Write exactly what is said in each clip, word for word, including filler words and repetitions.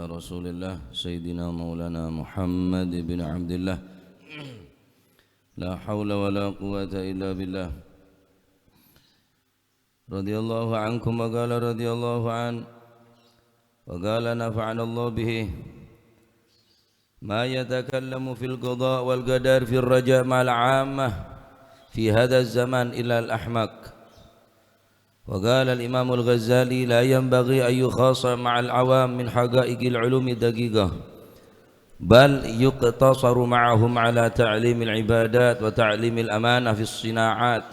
رسول الله سيدنا مولانا محمد بن عبد الله. لا حول ولا قوة إلا بالله. رضي الله عنكم وقال رضي الله عنه وقال نفعنا الله به. ما يتكلم في القضاء والقدر في الرجاء مع العامة في هذا الزمان إلا الأحمق. وقال الإمام الغزالي: لا ينبغي أن يخاصم مع العوام من حقائق العلوم الدقيقة، بل يقتصر معهم على تعليم العبادات وتعليم الأمانة في الصناعات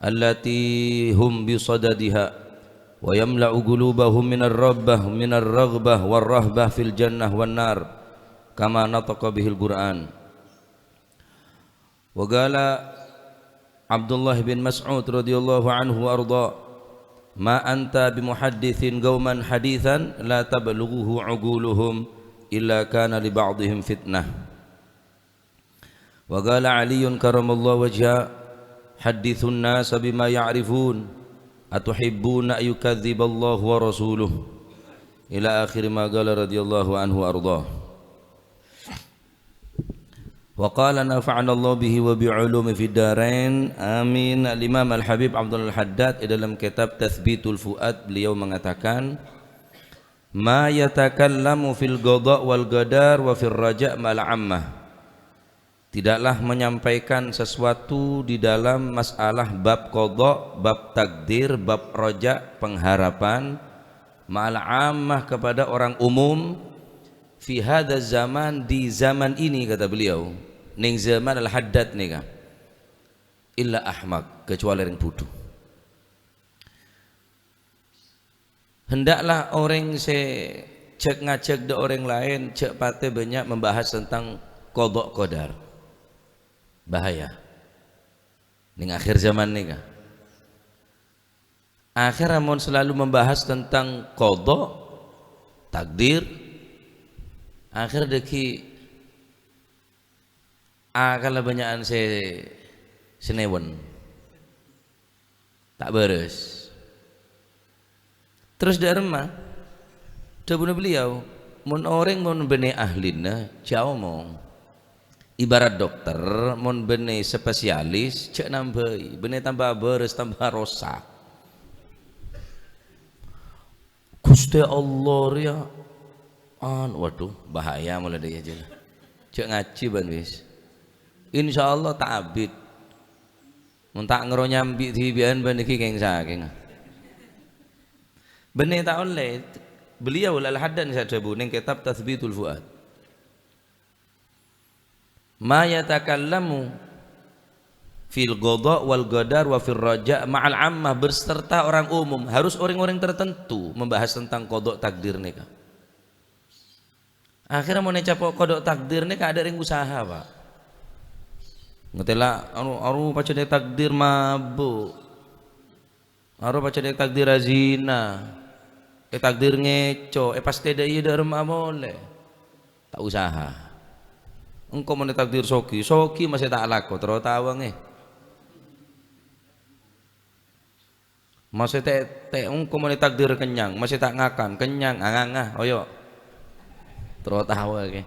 التي هم بصددها، ويملأ قلوبهم من الرغبة، من الرغبة والرهبة في الجنة والنار، كما نطق به القرآن. وقال عبد الله بن مسعود رضي الله عنه وأرضاه: ما أنت بمحدث قوما حديثا لا تبلغه عقولهم إلا كان لبعضهم فتنة. وقال علي كرم الله وجهه: حدثوا الناس بما يعرفون، أتحبون أن يكذب الله ورسوله؟ إلى آخر ما قال رضي الله عنه وأرضاه. Wa qala nafa'anallahu bihi wa bi ulumi fid darain. Amin. Al-Imam Al-Habib Abdul Haddad di dalam kitab Tathbitul Fuad, beliau mengatakan, "Ma yatakallamu fil qada wal qadar wa fir raja ma'al ammah." Tidaklah menyampaikan sesuatu di dalam masalah bab qada, bab takdir, bab raja, pengharapan, ma'al ammah, kepada orang umum, fi hadha zaman, di zaman ini, kata beliau, ning zaman Al-Haddad nèka, illa ahmaq, kecuali orèng budhu. Hendaklah orèng sè jhâk-ngajhâk dâ' orèng laèn, jhâ' patè bânnya' membahas tentang qada qadar. Bahaya. Ning akhir zaman nèka. Akhir amun selalu membahas tentang qada, takdir, akhir dhâggi' akalla bânnya'an sè, sè nèwèn. Ta' bârâs. Terros dâ' remma, dhâbuna beliau, "Mon orèng mon bânnè ahlina, jhâ' omong. Ibarat dokter, mon bânnè spesialis, jhâ' nambâi. Bânnè tamba bârâs, tamba rosak." Ghustè Allah rèya, an-, waduh, bahaya molaè dhâ' iyâ, jhâ'. Jhâ' ngajhi bân wis. Insyaallah ta' abit. Mon ta' ngerro nyambi dhibi'ân bân nèkè kèng-sakèng. Bânnè ta' ollè, beliau Al-Haddad sè adhâbu neng kitab Tathbitul Fuad. "Ma yatakallamu fil qada wal qadar wa fir raja ma'al ammah," berserta orang umum, harus orang-orang tertentu membahas tentang qada takdir nèka. Akhirnya mon ècapo' qada takdir nèka adâ' rèng usaha, Pak. Ngatèla, anu, aru pajhât ètakdir mabuk. Aru pajhât ètakdir azina. Ètakdir ngèco, èpastè dâ' iyâ dâ' remma molè. Ta' usaha. Engko' mon ètakdir sogi, sogi masè ta' alako, terro tawangè. Masè te', te' engko' mon ètakdir kennyang, masè ta' ngakan, kennyang, anganga, oyo'. Terro tawangè.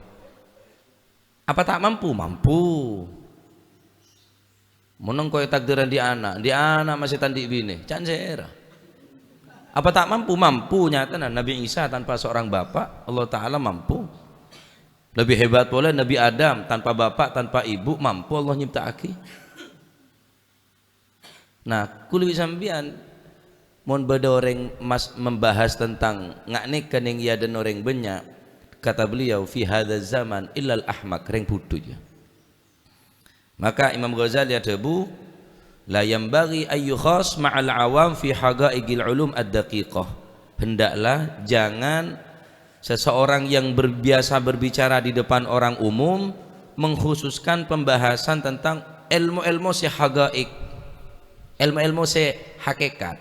Apa ta' mampu? Mampu. Mon engko' ètakdir andi' ana', andi' ana' masè ta' andi' binè, can sèra. Apa ta' mampu? Mampu, nyatana. Nabi Isa tanpa seorang bapak, Allah Ta'ala mampu. Lebih hebat polè Nabi Adam, tanpa bapak, tanpa ibu, mampu Allah nyipta'aghi. Nah, kulâ bi' sampèyan, mon bâdâ orèng mas-, membahas tentang nga' nèka neng è adâ'na orèng bânnya', kata beliau, "Fi hadza zaman illal ahmaq," rèng budhu jâ. Maka Imam Ghazali adhâbu, "La yanbaghi an yukhassa ma'al awam fi haqaiqil ulum ad-daqiqah." Hendaklah jangan seseorang yang berbiasa berbicara di depan orang umum mengkhususkan pembahasan tentang èlmo-èlmo sè haqaiq, èlmo-èlmo sè hakikat,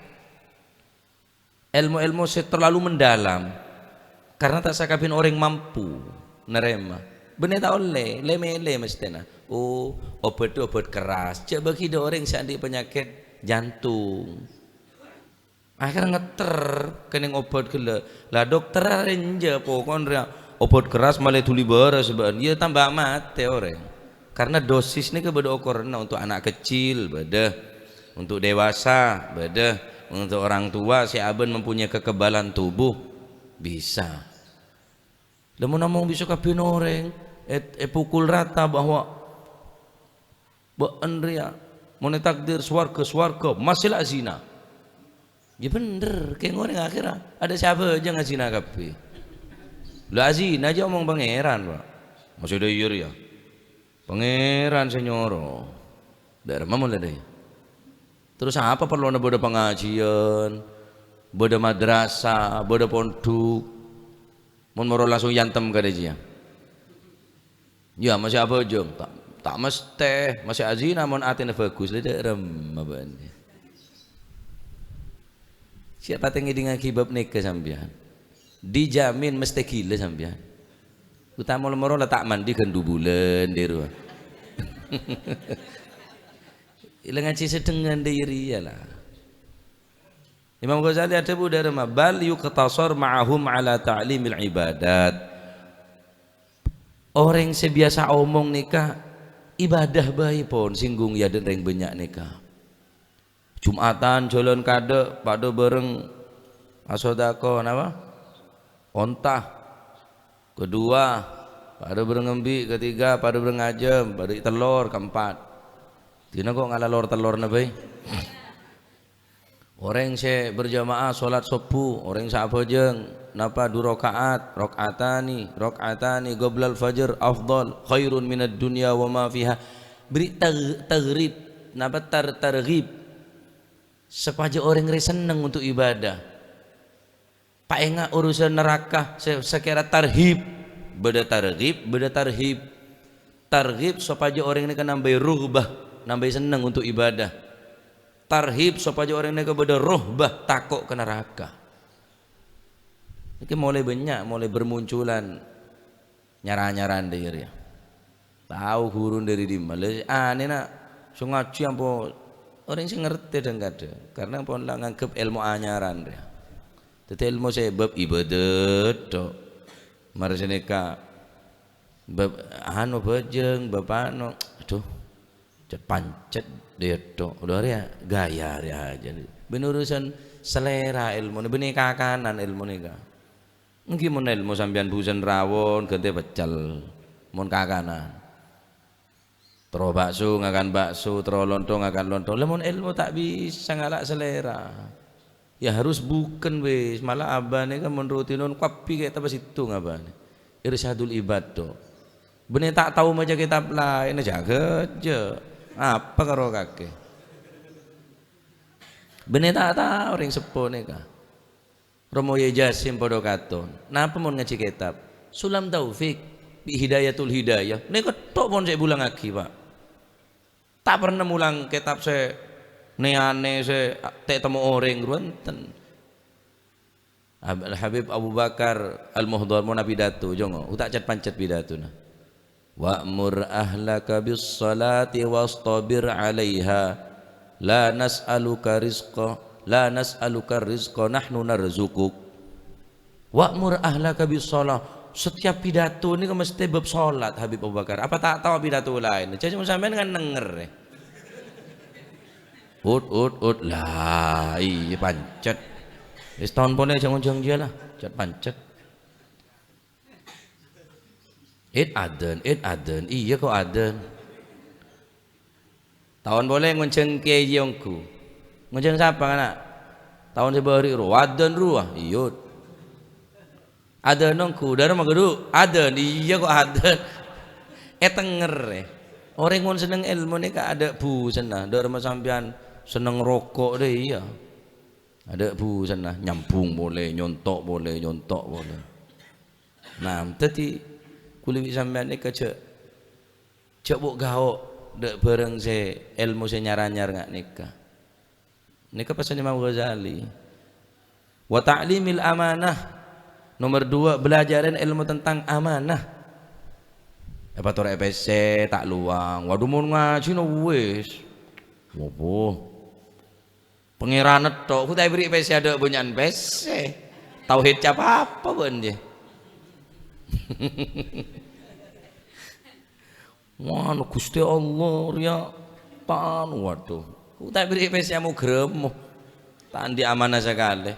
èlmo-èlmo sè terlalu mendalam, karena ta' sakabbiyan orèng mampu narèma. Bânnè ta' ollè, lè-mèlè mesthèna. Oh, obat-obat keras, jhâ' bâgi dâ' orèng sè andi' panyakèt jantung. Akhèr ngetter kennèng obat ghellâ'. Lah, dokter arèya, pokokna rèya obat keras malè dhuli bârâs bâ'ân. Iyâ, tambâ matè orèng. Karena dosis nèka bâdâ okoranna, untuk anak kecil bâdâ, untuk dewasa bâdâ, untuk orang tua sè abân mempunyai kekebalan tubuh bisa. Lah, mon namong bisa kabbhi orèng è-, èpukul rata bahwa bâ'ân rèya, mon ètakdir sowarghâ, sowarghâ, masè la azina. Iyâ bhendher, kèng orèng akhèra adâ' sè abhâjâng azina kabbhi. Lah, azina jhâ' omong Pangèran, Pak. Maksudnya iyâ rèya. Pangèran sè nyoro. Dâ' remma mon la dâ' iyâ. Terros apa parlona bâdâ pangajiân, bâdâ madrasah, bâdâ pondhuk? Mon moro langsung yantem ka dâ' jiyâ. Iyâ, masè abhâjâng. Ta', ta' mesthè, masè azina mon atèna bhâghus, la dâ' remma bâ'ân. Sè patè ngèdingaghi bab nèka sampèyan. Dijamin mesthè ghilâ sampèyan. Utama moro la ta' mandi ghân du bulân, dhi rowa. La ngajhi sè dhungngan dâ' iyâ rèya la. Imam Ghazali adhâbu dâ' remma, "Bal yuqtasar ma'ahum ala ta'limil ibadat." Orèng sè biyasa omong nèka ibadah bhâi pon singgung yâ dâ' rèng bânnya' nèka. Jum'atan jhâlân kadâ' padâ bhâreng asodako napa? Onta. Kedua, padâ bhâreng embi'. Ketiga, padâ bhâreng ngajâm. Padâ tellor, keempat. Dina kok ngala lor-tellorna bhâi? Orèng sè berjamaah sholat subuh, orèng sè abhâjâng, napa du rakaat, rak'atani, rak'atani qoblal fajr afdal, khairun minad dunya wa ma fiha. Beri tag-, tagrib, napa tar-, targhib, sopajâ orèng rè senneng untuk ibadah. Paènga' urusan naraka, sè-, sakèra tarhib, bâdâ targhib, bâdâ tarhib. Targhib sopajâ orèng nèka nambâi rughbah, nambâi senneng untuk ibadah. Tarhib sopajâ orèng nèka bâdâ ruhbah, tako' ka naraka. Nèka molaè bânnya', molaè bermunculan nyar-anyaran dâ' iyâ rèya. Tao ghuruna dâri dimma. Lha, anèna sè ngajhi ampon orèng sè ngartè dhâng-kadhâng, karena ampon la nganggep èlmo anyaran rèya. Dhâddhi èlmo sè bab ibadat tok. Mara sanèka bab anu bhâjâng, bab anu, aduh, cet-pancet dâ' iyâ tok. Lho, rèya gaya rèya ajâ. Bân urusan selera èlmona, bânnè kakanan èlmo nèka. Ènggi mon èlmo sampèyan bhusen rawon, ghântè peccel. Mon kakanan. Terro bakso, ngakan bakso, terro lontong, ngakan lontong. Lah mon èlmo ta' bisa ngala' selera. Ya harus buken wis, malah abâ nèka mon rutin on kabbhi kètab sèttong abâ nè. Irsyadul Ibad to. Bânnè ta' tao maca kètab laèn, jâgâ jâ. Apa karo kakè? Bânnè ta' tao rèng seppo nèka. Romo Yai Jasim padâ katon. Napa mon ngajhi kètab? Sulam Taufik, bi' Hidayatul Hidayah. Nèka tok mon sè èbulangaghi, Pak. Ta' pernah mulang kètab sè nè-anè sè ta' ètemmo orèng, bhunten. Ab-, Habib Abu Bakar Al-Muhdhar mon apidato, jongo, ta' cet-pancet pidatona. "Wa'mur ahlaka bis-shalati wastabir 'alaiha. La nas'aluka rizqa, la nas'aluka rizqa, nahnu narzuquk." "Wa'mur ahlaka bis-shalah." Setiap pidato nèka mestè bab sholat, Habib Abu Bakar. Apa ta' tao pidato laèn? Jâ' mon sampèyan kan nèngèr, eh. Ut, ut, ut. Lah, iyâ pancet. Wis taon polè jâ' ngonjhâng jiyâ lah, cet-pancet. It adzan, it adzan. Iyâ kok adzan. Taon polè ngonjhâng kèyaè ongghu. Ngonjhâng sapa, kana'? Taon sè bâri' rowa, adzan rowa. Iyâ. Adzan ongghu, dârâ magadu, adzan. Iyâ kok adzan. Ètèngngèrè. Orèng mon senneng èlmo nèka adâ' bhusenna. Dârâ ma sampèyan senneng roko' dâ iyâ. Adâ' bhusenna, nyambung polè, nyonto' polè, nyonto' polè. Nah, dhâddhi, kulâ bi' sampèyan nèka jâ', jâ' bu'-gao' dâ' bhârâng sè èlmo sè nyar-anyar nga' nèka. Nèka pèssèna Imam Ghazali. Wa ta'limil amanah. Nomor dua, belajarin ilmu tentang amanah. Èpatorè pèssè, ta' lowang. Waduh, mon ngajhina wis. Wobo. Pangèran nètto', ku ta' èberri' pèssè adâ' bânnya'an pèssè. Tauhid ca-, apa bân, jâ? Wah, Ghustè Allah rèya ta' anu, waduh. Ku ta' èberri' pèssè amo-gramo. Ta' andi' amanah sakalè.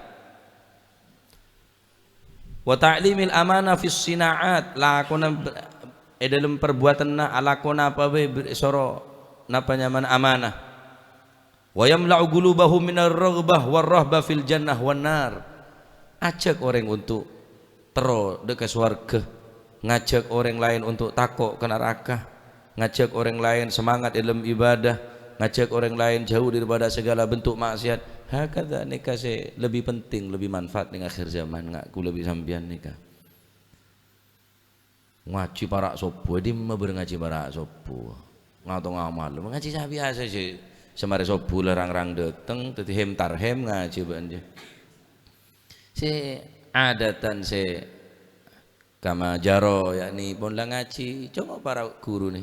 Wa ta'limil amanah fis sina'at, lakona b-, è dâlem parbuwâtânna alako napa bhâi b-, soro napa nyamana amanah. Wa yamla'u qulubahum minar raghbah war rahbah fil jannah wan nar. Ajhâk orèng onto' terro dâ' ka sowarghâ, ngajhâk orèng laèn onto' tako' ka naraka. Ngajhâk orèng laèn semangat è dâlem ibadah, ngajhâk orèng laèn jhâu daripada segala bentuk maksiat. Hakadha nèka sè lebbi penting, lebbi manfaat neng akhir zaman, nga' kaulâ bi' sampèyan nèka. Ngajhi para' sobbhu, è dimma bârâ' ngajhi para' sobbhu? Nga-tonga malem, ngajhi sè biyasa sè samarè sobbhu la rang-rang dâteng, dhâddhi hem-tarhem ngajhi bân jâ. Sè adatan sè Kama jâro, yakni pon la ngajhi, coma para' ghuru nè.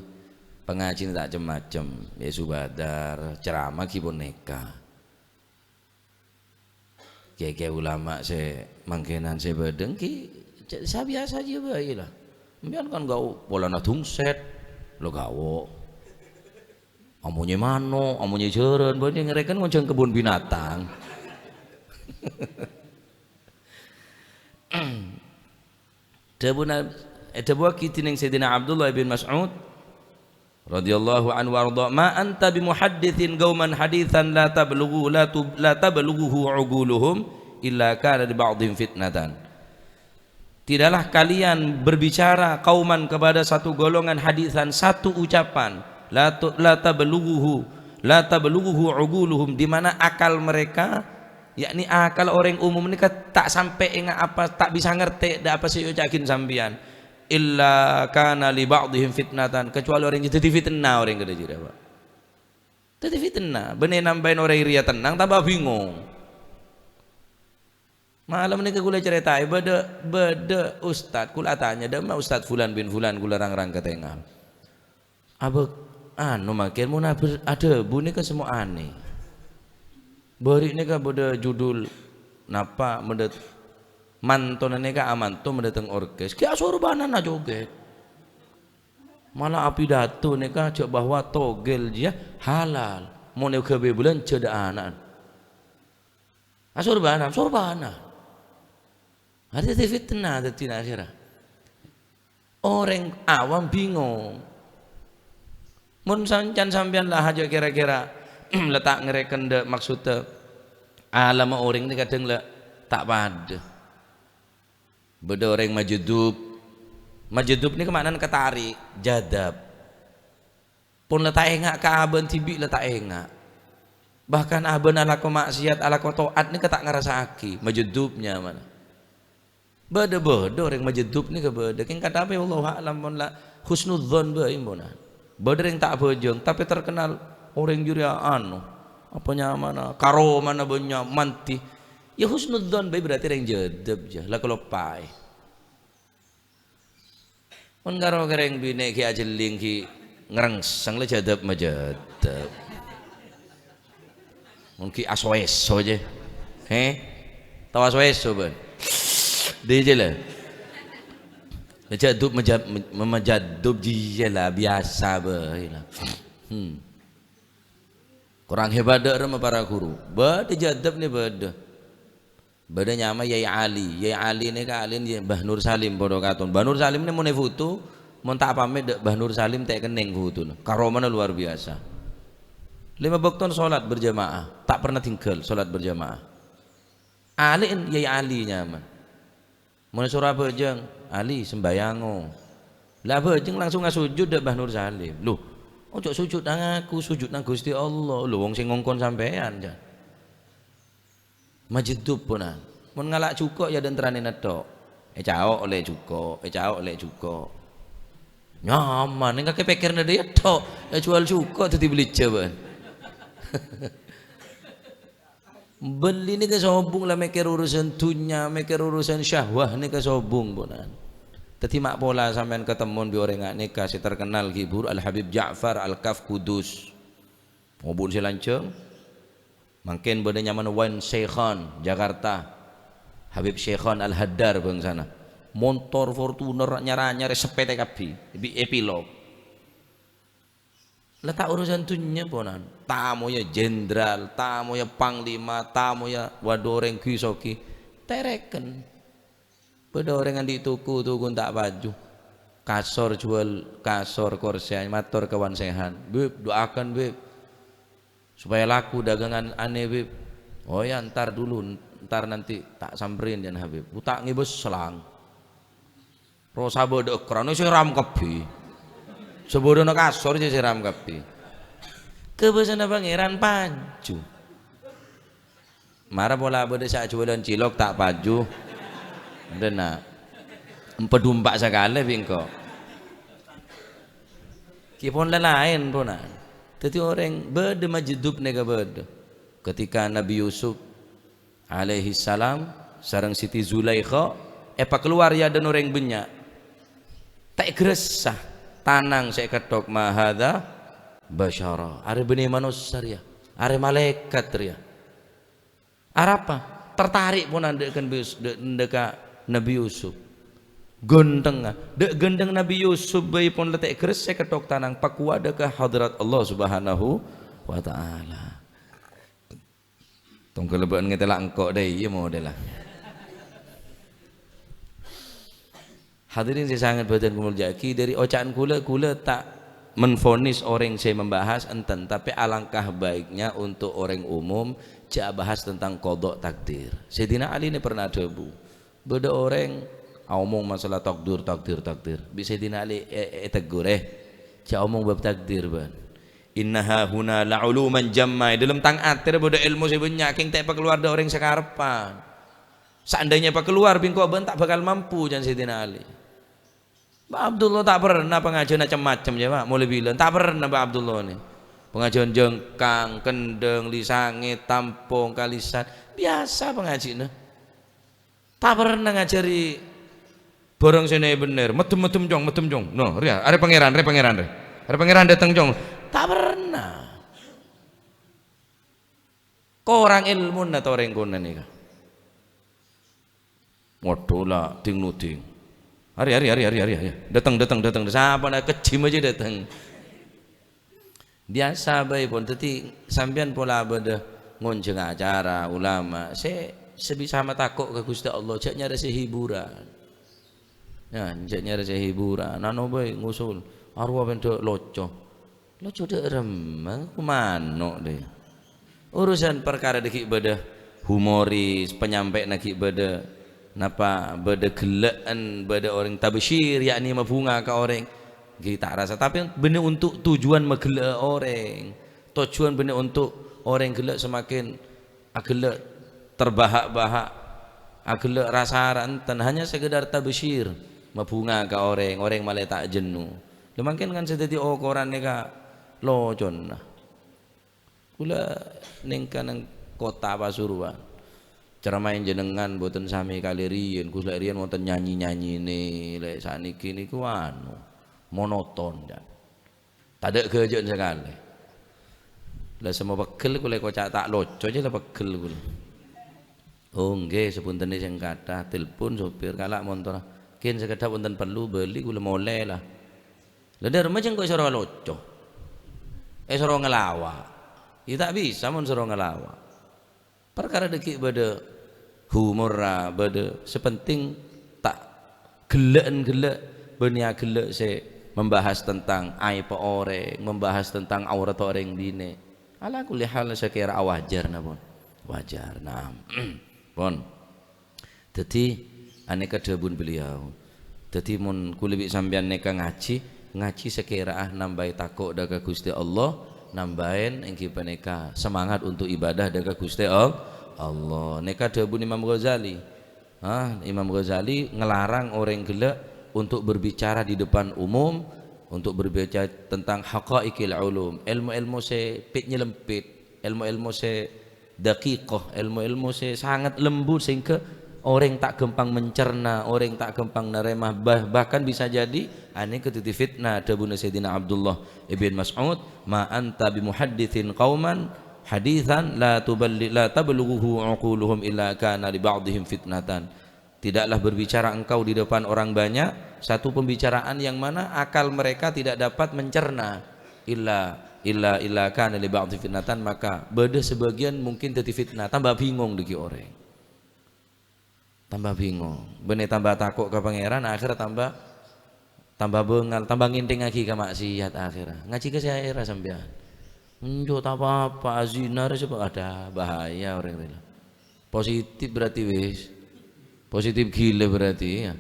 Pangajhina ta' cem-macem, ya subadar, ceramah ghi pon nèka. Kè-kè ulama sè mangkènan sè bâdâ ghi, ce-, sabiyasa jiyâ bhâi la. Sampèyan kan gao' polana dungset, lo gao'. Amonyè mano', amonyè jhârân, bâdâ ngarèkan ngonjhâng kebun binatang. Dhâbuna, èdhâbuwaghi dhinèng Sayyidina Abdullah bin Mas'ud radhiyallahu anhu wa ardha, "Ma anta bimuhadditsin qauman haditsan la tablughu, la tub-, la tablughuhu uquluhum illa kana li ba'dihim fitnatan." Tidaklah kalian berbicara qauman kepada satu golongan haditsan, satu ucapan, la tu-, la tablughuhu, la tablughuhu uquluhum, di mana akal mereka yakni akal orèng umum nèka ta' sampè' enga' apa, ta' bisa ngartè dâ' apa sè èoca'aghin sampèyan. "Illa kana li ba'dihim fitnatan," kecuali orèng dhâddhi fitna orèng kadhâ' jârèya, Pak. Dhâddhi fitna, bânnè nambâi orèng rèya tennang, tamba bingong. Malem nèka kaulâ carètaè, bâdâ, bâdâ ustad, kaulâ atanya, "Dâ'emma Ustad Fulan bin Fulan, kaulâ rang-rang katèngal?" Abâ-, anu, mangkèn mon abâ-, adhâbu nèka semmo anè. Bâri' nèka bâdâ judul napa, bâdâ mantona nèka amanto bâdâ teng orkes, ghi' asorbanana jogèt. Mala apidato nèka jâ' bahwa togel jiyâ halal, mon èghâbây bâlânjhâ dâ' ana'na. Asorbanan, sorbanan. Arè dhâddhi fitna dhâddhina akhèrra. Orèng awam bingong. Mon sancèn sampèyan la hajâ kèra-kèra la ta' ngarèken dâ' maksoddhâ, alamma orèng nè kadhâng la ta' padâ. Bâdâ orèng majedub. Majedub nèka ma'nana katarik, jadab. Pon la ta' enga' ka abâ'na dhibi' la ta' enga'. Bahkan abâ'na alako maksiat, alako to'at nèka ta' ngarassa'aghi, majedub nyamana. Bâdâ, bâdâ orèng majedub nèka bâdâ. Kèng kadhâpa, wallahu a'lam, mon la husnudzon bhâi, mon. Bâdâ orèng ta' abhâjâng, tapè terkenal orèng jârèya anu, apa nyamana, karomana bânnya', mandhi. Ya husnudzon bhâi berarti orèng jedub, jâ, la kaloppaè. Mon karo kerrèng binè' ghi' ajhelling ghi' ngrèngsèng la jadab majadab. Mon ghi' aso-èso jâ. He? Tao aso-èso, bân? Dhi jâ la. La jadub maja-, ma-, majadub jiyâ la, biyasa bhâi la. Hmm. Korang hebat dâ' remma para guru. Bâdâ jadab nè bâdâ. Bâdâ nyama Yai Ali. Yai Ali nèka alèna Mbah Nur Salim padâ katon. Mbah Nur Salim nè mon èfoto, mon ta' pamèt dâ' Mbah Nur Salim ta' kennèng fotona. Karomana luar biasa. Lèma bâkto salat berjamaah, ta' pernah tinggal salat berjamaah. Alèna Yai Ali nyamana. Mon soro abhâjâng, "Ali, sembhâjângo." La abhâjâng langsung asojud dâ' Mbah Nur Salim. "Loh, ojo sojud nang aku, sojud nang Ghustè Allah. Loh, wong sè ngongkon sampèyan, jâ." Majedub ponan. Mon ngala' jhuko' ya dâ' enteranè nètto'. Ècao' ollè jhuko', ècao' ollè jhuko'. Nyaman, nèng kakè pèkkèrna dâ' iyâ tho'. Èjhuwâl jhuko' dhâddhi belijjâ bân. Bâli nèka sobung la mèkkèr urusan dhunnya, mèkkèr urusan syahwah nèka sobung, ponan. Dhâddhi ma' pola sampèyan katemmon bi' orèng nèka sè terkenal ghi' bhuru Al-Habib Ja'far Al-Kaf Kudus. Ngobun sè lanjhâng. Mangkèn bâdâ nyamana One Syekhon, Jakarta. Habib Syekhon Al-Haddar bângsana. Montor Fortuner nyar-anyar èsepètè kabbhi, bi-, èpilok. La ta' urusan dhunnya, ponan. Tamoyya jenderal, tamoyya panglima, tamoyya, waduh, orèng ghi-soghi. Tèrèken. Bâdâ orèng andi' toko, tokona ta' paju. Kasor, juwâl kasor, korsè, mator ka One Syekhon, "Bib, doakan, Bib, supaya laku dagangan anè, Bib." "Oh ya, entar dulu, entar nanti tak samperin, yan Habib." Uta' ngèbâs selang. Rosa bâdâ ekran, sèram kabbhi. Sabâdâna kasor jâ' sèram kabbhi. Kobâsana Pangèran paju. Mara pola bâdâ sè ajuwâlân cilok ta' paju. Dâna. Empadumpa' sakalè bi' engko'. Kèpon la-laèn, ponan. Dhâddhi orèng bâdâ majdub nèka bâdâ. Ketika Nabi Yusuf alaihissalam sareng Siti Zulaikha èpakalowar è adâ'na orèng bânnya'. Ta' ègressa, tanang sè èketthok, "Ma hadza basyara." Arè bânnè manossa rèya, arè malaèkat rèya. Arapa? Tertarik ponan dâ' kan bis-, dâ', dâ' ka Nabi Yusuf. Ghântengnga. Dâ' ghântheng Nabi Yusuf bhâi pon la ta' ègressa èketthok tanang, pakowa dâ' ka hadrat Allah Subhanahu wa Ta'ala. Tongghâl bâ'na ngatèla' engko' dâ' iyâ modella. Hadirin sè sanget bhâdhân kamolja'aghi, dâri oca'an kaulâ, kaulâ ta' menvonis orèng sè membahas enten, tapè alangkah baiknya untuk orèng umum jhâ' bahas tentang qada takdir. Sayyidina Ali nè pernah adhâbu, Bâdâ orèng aomong masalah takdir, takdir, takdir. Bi' Sayyidina Ali è-, è-, ètegur, "Eh, jhâ' omong bab takdir, bân. Inna hahuna la'uluman jamma." È dâlem tang atè bâdâ èlmo sè bânnya', kèng ta' èpakalowar dâ' orèng sakarebbhân. Seandainya èpakalowar, bi' engko' bân ta' bhâkal mampu, can Sayyidina Ali. Pak Abdullah ta' pernah pangajiyân cem-macem, yâ, Pak. Molè bilân, ta' pernah Pak Abdullah nè. Pangajiyân jhângkang, kendhâng, lisangè, tampong, kalisân. Biyasa pangajiyânna. Ta' pernah ngajhâri bhârâng sè nè-bhennèr. Meddem, meddem, Cong, meddem, Cong. No, rèya, arè Pangèran, rè Pangèran, rè. Arè Pangèran dâteng, Cong. Ta' pernah. Korang èlmona torèng konè nèka. Waduh, la ding-noding. Arè, arè, arè, arè, arè, arè. Dâteng, dâteng, dâteng. Sapa na kejjim aja dâteng. Biyasa bhâi pon. Dhâddhi sampèyan pola bâdâ ngonjhâng acara ulama sè, sè bisa matako' ka Ghustè Allah, jhâ' nyarèsè hiburan. Ya, jhâ' nyarèsè hiburan. Anu bhâi ngusul, arowa pèndhâ loco. Loco dâ' remma, mano' dhi. Urusan parkara dâggi' bâdâ humoris, panyampèyanna ghi' bâdâ, napa bâdâ ghellâ'ân, bâdâ orèng tabsyir, yakni mabhunga ka orèng. Ghi' ta' arassa, tapè bânnè onto' tojjhuwân maghellâ'â orèng. Tojjhuwân bânnè onto' orèng ghellâ' semakin aghellâ' terbahak-bahak, aghellâ' ra-sara, enten, hanya sekedar tabsyir, mabhunga ka orèng, orèng malè ta' jennu. Lha mangkèn kan sè dhâddhi okoran nèka locona. Kaulâ neng kaneng kottha Pasuruan. Ceramaè jenengan mboten samè kalè riyen, Gus, lè' riyen wonten nyanyi-nyanyinè, lè' sanèkè niku anu, monoton, ya. Tadâ' ghâjâ'ân sakalè. La semmo pegghel kaulâ èkoca' ta' loco jâ la pegghel kaulâ. "Oh, ngghi, sapunten sè kathah." Telpon sopir, "Kala' montorra." "Kèng sakedhâp wonten parlo bâli, kaulâ molè la." Lah, dâremma jhâ' engko' èsoro loco. Èsoro ngalawa'. Ya ta' bisa mon soro ngalawa'. Parkara dâggi' bâdâ humorra, bâdâ sè penting ta' ghellâ'ân ghellâ', bânnè aghellâ' sè membahas tentang aèbhâ orèng, membahas tentang aurat orèng binè'. Ala kulli hal sakèra wajar, napa? Wajar, na'am. Pon. Dhâddhi, anèka dhâbuna beliau. Dhâddhi, mon kaulâ bi' sampèyan nèka ngajhi, ngajhi sakèra'a nambâi tako' dâ' ka Ghustè Allah, nambâi èngghi panèka semangat untuk ibadah dâ' ka Ghustè Al-, Allah. Nèka dhâbuna Imam Ghazali. Ah, Imam Ghazali ngelarang orèng ghellâ' untuk berbicara di depan umum, untuk berbicara tentang haqaiqil ulum, èlmo-èlmo sè pit-nyelempit, èlmo-èlmo sè daqiqah, èlmo-èlmo sè sanget lembut sehingga orèng ta' ghâmpang mencerna, orèng ta' ghâmpang narèma, bah-, bahkan bisa jadi anèka dhâddhi fitnah. Dhâbuna Sayyidina Abdullah ibn Mas'ud, "Ma anta bimuhadditsin qauman haditsan la tuballi-, la tablughuhu uquluhum illa kana li ba'dihim fitnatan. Tidaklah berbicara engkau di depan orang banyak satu pembicaraan yang mana akal mereka tidak dapat mencerna, illa, illa, illa kana li ba'dihim fitnatan, maka bâdâ sebagian mungkin dhâddhi fitnah, tambah bingung dhâggi' orèng. Tambah bingung. Bânnè tambah tako' ka Pangèran, akhèr tambah, tambah bângal, tambah ngènthèngngaghi ka maksiat akhèr. Ngajhi ka sè akhèr sampèyan. Enjâ' ta' apa-apa, azina rè sapa ada, bahaya orèng rèya. Positif berarti wis. Positif ghilâ berarti, ya.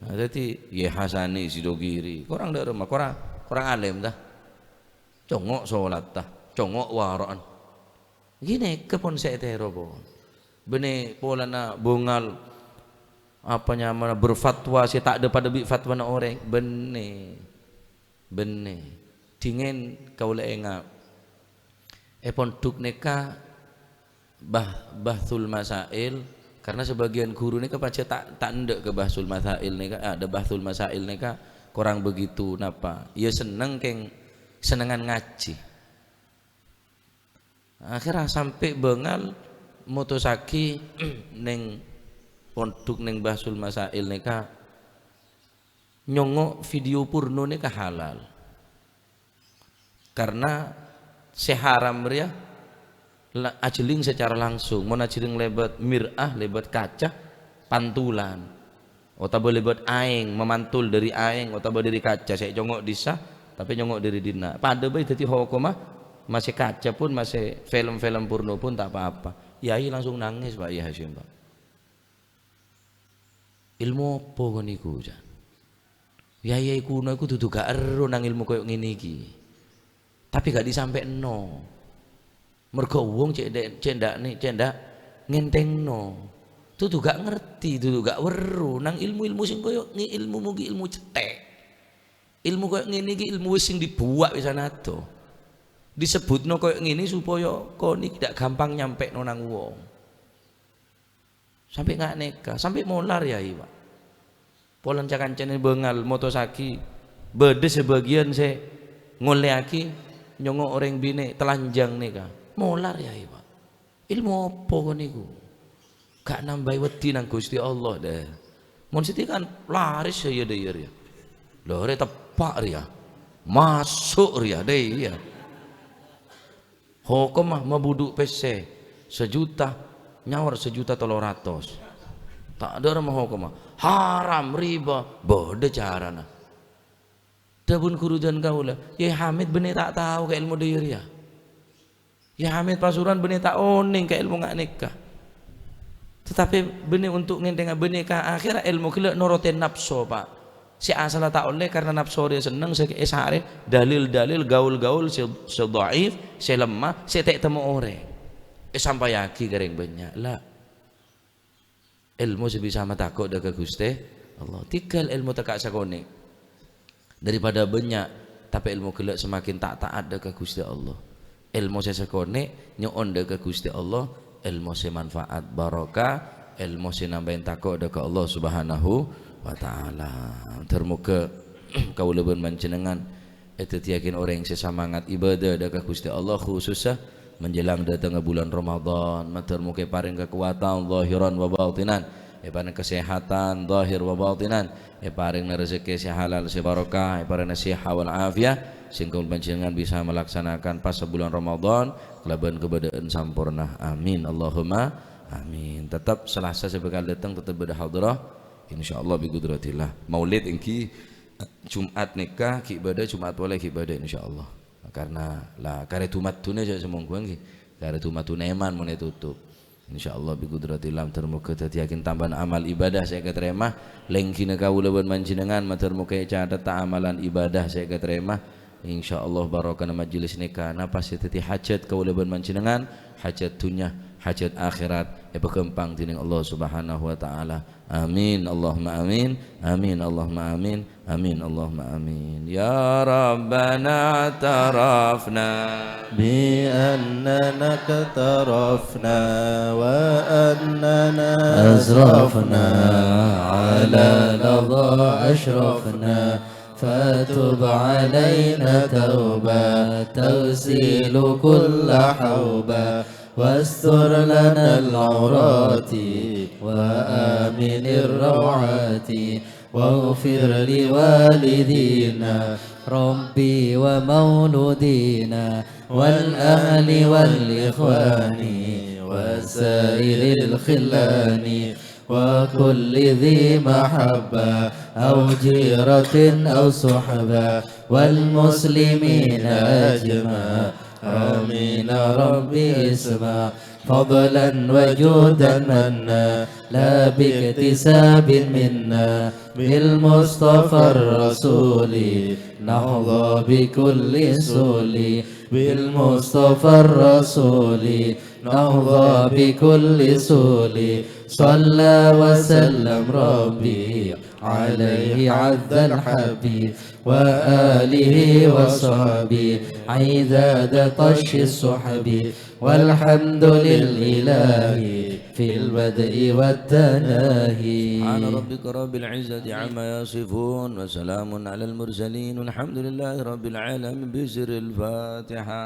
Nah, dhâddhi, yè Hasani Sidogiri. Korang dâ' remma, korang, korang alèm, ta? Congo' solat, ta? Congo' wara'an. Ghânèka pon sè ètèro, pon. Bânnè polana bângal, apa nyamana, berfatwa sè ta' dâ-padâ bi' fatwana orèng. Bânnè. Bânnè. Dhingèn kaulâ enga'. È pondhuk nèka bah-, bahsul masail, karena sebagian guru nèka pajhât ta', ta' endâ' ka bahsul masail nèka, ah, dâ-, bahsul masail nèka korang begitu napa. Ya senneng kèng sennengngan ngajhi. Akhèrra sampè' bângal motossaghi neng pondhuk neng Bahsul Masail nèka nyongngo' video porno nèka halal. Karena sè haram rèya la-, ajhelling secara langsung. Mon ajhelling lèbât mir'ah, lèbât kaca, pantulan. Otabâ lèbât aèng, mamantul dâri aèng otabâ dâri kaca sè ècongngo' dissa', tapè nyongngo' dâri dinna'. Padâ bhâi dhâddhi hokomma, masè kaca pon, masè film-film porno pon ta' pa-apa. Yai langsung nangès, Pak Yai Hasyim, Pak. Èlmo apa ghâniku, jân? Yai-yai kuno iku dudu ghâ' èrro nang èlmo koyo ngènè iki. Tapè ghâ' disampè'no. Mergo wong cè' dâ-, cè' ndâ' nè-, cè' ndâ' ngènthèngno. Dudu ghâ' ngartè, dudu ghâ' werro, nang èlmo-èlmo sè koyo ngè-, èlmo mongghi èlmo cèthè'. Èlmo koyo ngènè iki èlmo wis sè dibuwâ' wis anato. Disebbhutno koyo ngènè supaya kon iki dâ' ghâmpang nyampè'no nang wong. Sampè' nga' nèka, sampè' molar, Yai, Pak. Polana ca-kancana bângal motossaghi, bâdâ sabâgiyân sè ngollèyaghi nyongngo' orèng binè' telanjang nèka. Molar, Yai, Pak. Èlmo apa koniku? Ghâ' nambâi wedi nang Ghustè Allah, dâ. Mon sè dhika kan laris ya, dâ, ya, rèya. Lho, rè teppa' rèya. Maso' rèya, dâ, ya. Hokomma mabudhu' pèssè sajuta, nyaor sajuta tello ratos. Ta' dâ' remma hokomma. Haram, riba, bâdâ carana. Dhâbuna ghuru dân kaulâ, "Yai Hamid bânnè ta' tao ka èlmo dâ' iyâ rèya. Yai Hamid Pasuruan bânnè ta' onèng ka èlmo nga' nèka." Tatapè bânnè onto' ngènthèngnga bânnè ka akhèra èlmo ghellâ' norotè napso, Pak. Sè asalla ta' ollè karna napso rèya senneng sè èsarè dalil-dalil gaul-gaul sè, sè dhaif, sè lemma, sè ta' ètemmo orèng. Èsampayaghi ka rèng bânnya'. La, èlmo sè bisa matako' dâ' ka Ghustè Allah. Tèghâl èlmo tekka' sakonè'. Daripada bânnya', tapè èlmo ghellâ' semakin ta' ta'at dâ' ka Ghustè Allah. Èlmo sè sakonè', nyo'on dâ' ka Ghustè Allah, èlmo sè manfaat, barokah, èlmo sè nambâi tako' dâ' ka Allah Subhanahu wa Ta'ala. Ter-, moghâ kaulâ bân panjhennengngan èdhâddhiyâghin orèng sè samangat ibadah dâ' ka Ghustè Allah, khusussa menjelang dâtengnga bulân Ramadan. Mator moghâ èparèng kakowadhân zahiran wa batinan, èparèng kasèhadhân zahir wa batinan, èparèngana rejhekkè sè halal sè barokah, èparèngana sèhat wal afiyah, sehingga panjhennengngan bisa melaksanakan pasa bulân Ramadan kalabân kabâdâ'ân samporna. Amin. Allahumma amin. Tetep Selasa sè bhâkal dâteng tetep bâdâ hadrah, insyaallah bi qudratillah. Maulid èngghi Jumat nèka ghi' bâdâ, Jumat polè ghi' bâdâ, insyaallah. Karna la karè du-madduna jhâ' sè mongghuwân ghi. Karè du-madduna èman mon ètotop. Insyaallah bi qudratillah, ter-, moghâ dhâddhiyâghin tambhâna amal ibadah sè èkatarèma. Lèngghina kaulâ bân panjhennengngan, mator moghâ ècathetta amalan ibadah sè èkatarèma. Insyaallah barokahna majelis nèka, napa sè dhâddhi hajat kaulâ bân panjhennengngan, hajat dhunnya, hajat akhèrat, èpaghâmpang dening Allah Subhanahu wa Ta'ala. Amin, Allahumma amin. Amin, Allahumma amin. Amin, Allahumma amin. Ya Rabbana tarafna بأننا اقترفنا وأننا أسرفنا على لظى أشرفنا فتب علينا توبة تغسل كل حوبة، واستر لنا العورات وآمن الروعات، واغفر لوالدينا ربي ومولودينا والأهل والإخوان وسائر الخلان وكل ذي محبة أو جيرة أو صحبة والمسلمين أجمع. آمين رب اسمع. فضلا وجودا منا لا باكتساب منا بالمصطفى الرسول نحظى بكل سول. بالمصطفى الرسول نحظى بكل سول. صلى وسلم ربي عليه عز الحبيب وآله وصحبه عداد طش السحب. والحمد لله في البدء والتناهي. سبحان ربك رب العزة عما يصفون وسلام على المرسلين والحمد لله رب العالمين. بسر الفاتحة.